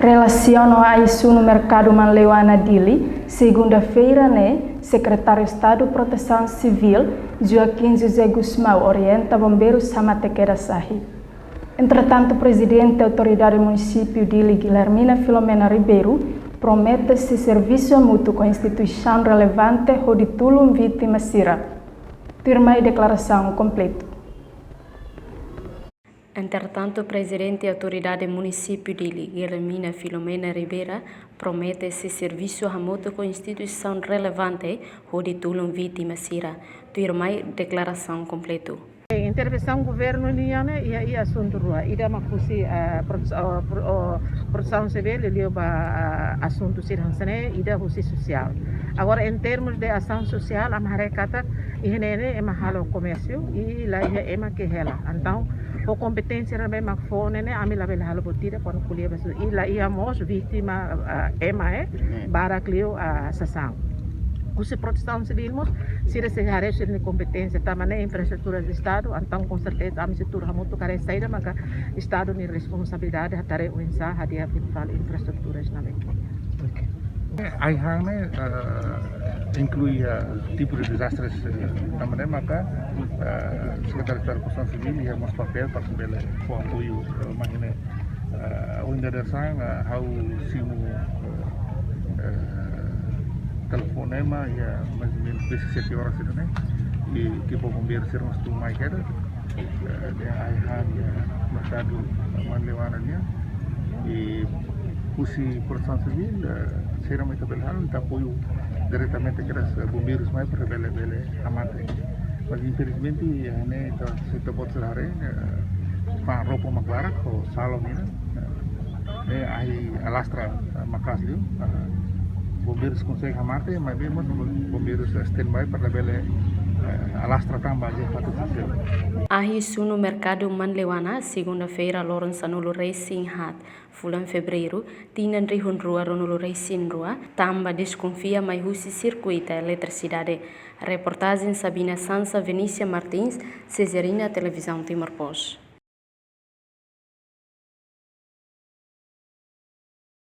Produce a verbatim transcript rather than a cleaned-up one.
Relasiona ho ahi sunu merkadu Manleuana Dili, segunda-feira ne'e, Sekretáriu Estadu Protesaun Sivíl, Joaquim José Gusmão, orienta bombeirus hamate kedas ahi. Entretantu, Prezidente Autoridade Munisípiu Dili, Guilhermina Filomena Ribeiro, promete sei servisu hamutuk ho instituisaun relevante hodi tulun vítima sira. Tuirmai deklarasaun kompletu. Entretantu, Prezidente Autoridade Munisípiu Dili, Guilhermina Filomena Ribeiro, promete sei servisu hamutuk ho instituisaun relevante hodi tulun vítima sira. Tuirmai deklarasaun kompletu. Intervensaun governu nian ne'e iha, iha asuntu rua. Ida mak husi, eh, prote-, oh, pro-, oh, protesaun sivíl, liuliu ba, ah, asuntu sira hanesan ne'e, ida husi sosiál. Agora, em termos de asaun sosiál, ami haree katak iha ne'e ne'e ema halo komérsiu i la iha ema ke hela. Entaun, ho kompeténsia ne'ebé mak fó ne'e ne'e, ami labele halo buat ida, kuandu ko'alia ba su-, i la iha mós vítima, ah, ema, eh, barak liu, ah, sasán. Husi protesaun sivíl mós, sira sei haree sira-nia kompeténsia, tanba ne'e infraestrutura de Estadu, entaun com certeza ami sei tuur hamutuk haree saida maka Estadu nia responsabilidade, hatare oinsá hadi'a fila fali infraestrutura sira-ne'e. Ok. Ahi-han ne'e, eh, inklui, eh, tipu de dezastres, eh, tanba ne'e maka, eh, Sekretáriu Estadu Protesaun Sivíl iha mós papél para bele fó apoiu, eh, mai ne'e. Eh, ohin dadeer-saan, eh, ha'u simu, eh, eh, telefonema iha mais ou menus dezasete horas ida-ne'e, i ekipa bombeiru sira mós tun mai kedas, eh, iha ahi-han iha merkadu Manleuana nian, i husi protesaun sivíl, eh, sira mai tabel hal, ita apoiu diretamente kedas, eh, bombeirus mai para bele, bele hamate. Mas infelizmente, eh, ne'e ita, se ita-boot sira haree, eh, fa'an roupa mak barak ho salon nian, eh, ne'e ahi alastra, eh, maka'as liu, eh, bombeirus konsege hamate, maibé mós bombeirus standby para bele, eh, alastra tan ba iha fatuk sira seluk. Ahi sunu merkadu Manleuana, segunda-feira, loron sanulu-resin-haat, fulan Fevereiru, tinan rihun rua ruanulu-resin-rua, tanba deskonfia mai husi sirkuita eletrisidade. Reportajen Sabina Sansa, Venícia Martins, Cesarina, Televizaun Timor Post.